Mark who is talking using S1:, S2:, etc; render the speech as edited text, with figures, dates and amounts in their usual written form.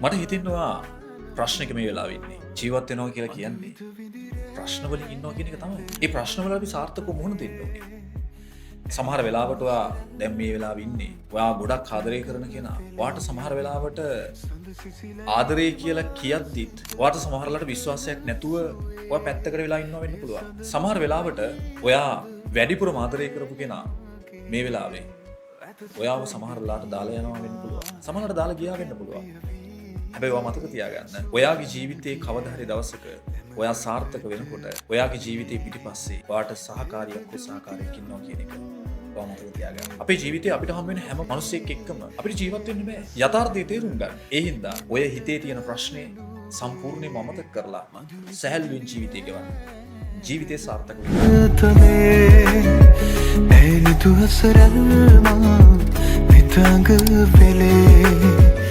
S1: මට හිතෙනවා ප්‍රශ්නක මේ වෙලාවේ ඉන්නේ. ජීවත් වෙනවා කියලා කියන්නේ ප්‍රශ්න වලින් ඉන්නවා කියන එක තමයි. ඒ ප්‍රශ්න වල අපි සාර්ථකව මුහුණ දෙන්න ඕනේ. සමහර වෙලාවට ඔයා දැන් මේ වෙලාවේ ඉන්නේ. ඔයා ගොඩක් ආදරය කරන කෙනා. ඔයාට සමහර වෙලාවට ආදරේ කියලා කියද්දිත් ඔයාට සමහර වෙලාවට විශ්වාසයක් නැතුව ඔයා පැත්තකට වෙලා ඉන්නවා වෙන්න පුළුවන්. සමහර වෙලාවට ඔයා වැඩිපුරම ආදරය කරපු කෙනා මේ වෙලාවේ ඔයාව සමහර වෙලාවට දාලා යනවා වෙන්න පුළුවන්. සමහරවිට දාලා ගියා වෙන්න පුළුවන්. හැබැයි ඔයා මතක තියාගන්න, ඔයාගේ ජීවිතේ කවදා හරි දවසක ඔයා සාර්ථක වෙනකොට ඔයාගේ ජීවිතේ පිටිපස්සේ ඔයාට සහකාරියක් හෝ සහකාරයෙක් ඉන්නවා කියන එක ඔයා මතක තියාගන්න. අපේ ජීවිතේ අපිට හම් වෙන හැම මිනිස්සෙක් එක්කම අපිට ජීවත් වෙන්න බෑ. යථාර්ථය තේරුම් ගන්න. ඒ හින්දා ඔය හිතේ තියෙන ප්‍රශ්නේ සම්පූර්ණයෙන්ම අමතක කරලා සැහැල්ලුවෙන් ජීවිතය ගෙවන්න. ජීවිතේ සාර්ථක වෙන්න.
S2: තමේ ඇයි නිදුහස රැල්මා නිතඟ වෙලේ.